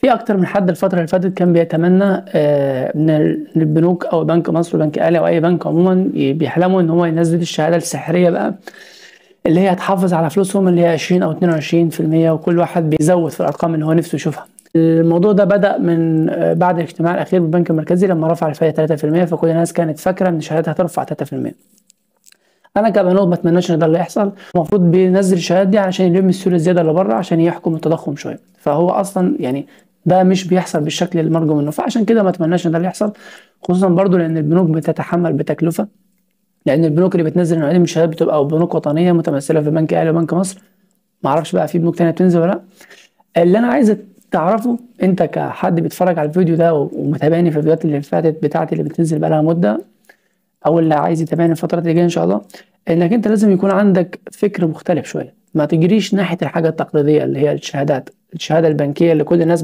في اكتر من حد الفترة اللي فاتت كان بيتمنى من البنوك او بنك مصر وبنك الاهلي او اي بنك عموما بيحلموا ان هو ينزل الشهادة السحريه بقى اللي هي هتحافظ على فلوسهم اللي هي 20 او 22%، وكل واحد بيزود في الارقام اللي هو نفسه يشوفها. الموضوع ده بدأ من بعد الاجتماع الاخير بالبنك المركزي لما رفع الفائدة 3%، فكل الناس كانت فاكره ان الشهادات هترفع 3%. انا كبنوك ما اتمناش ان ده اللي يحصل. المفروض بينزل الشهادات دي علشان يلم السيولة الزيادة اللي بره عشان يحكم التضخم شوية، فهو اصلا يعني ده مش بيحصل بالشكل المرجو منه، فعشان كده ما اتمناش ان ده اللي يحصل، خصوصا برضو لان البنوك بتتحمل بتكلفه، لان البنوك اللي بتنزل النوعين من الشهادات بتبقى بنوك وطنية متمثلة في بنك الاهلي وبنك مصر. ما اعرفش بقى في بنوك تانية بتنزل ولا لا. اللي انا عايز تعرفه انت كحد بيتفرج على الفيديو ده ومتابعني في الفيديوهات اللي فاتت بتاعتي اللي بتنزل بقالها مده، او اللي عايز يتابعني الفترات اللي جاية ان شاء الله، انك انت لازم يكون عندك فكر مختلف شوية. ما تجريش ناحية الحاجة التقليدية اللي هي الشهادات، الشهادة البنكية اللي كل الناس